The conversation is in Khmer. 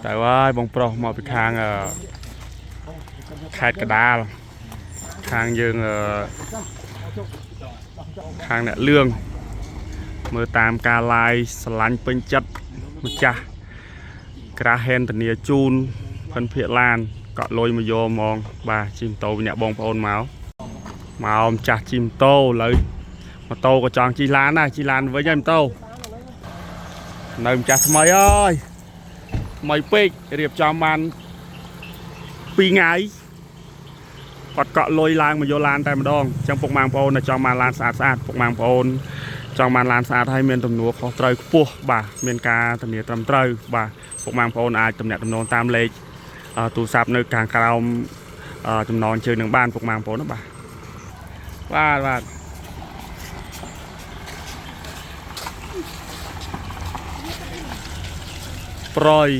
ទៅហើយបងប្រុសមកពីខាងអឺខេត្តកដាលខាងយើងអឺខាងអ្នកលឿងមើលតាមការ live ស្រឡាញ់ពេញចិត្តម្ចាស់ក្រាហេនធានាជូនផិនភាកឡានកក់លុយមកយកហ្មងបាទជិះម៉ូតូពីអ្នកបងប្អូនមកមកម្ចាស់ជិះម៉ូតូឥឡូវម៉ូតូក៏ចង់ជិះឡានដែរជិះឡានវិញហើយម៉ូតូនៅម្ចាស់ថ្មីអើយ ថ្មីពេករៀបចំបាន2ថ្ងៃគាត់កក់លុយឡើងមកយកឡានតែម្ដងអញ្ចឹងពុកម៉ែបងប្អូនដែលចង់បានឡានស្អាតស្អាតពុកម៉ែបងប្អូនចង់បានឡានស្អាតហើយមានទំនួលខុសត្រូវខ្ពស់បាទមានការធានាត្រឹមត្រូវបាទពុកម៉ែបងប្អូនអាចទំនាក់ទំនងតាមលេខអឺទូរស័ព្ទនៅខាងក្រោមអឺចំណងជើងនឹងបានពុកម៉ែបងប្អូនណាបាទបាទបាទប្រយ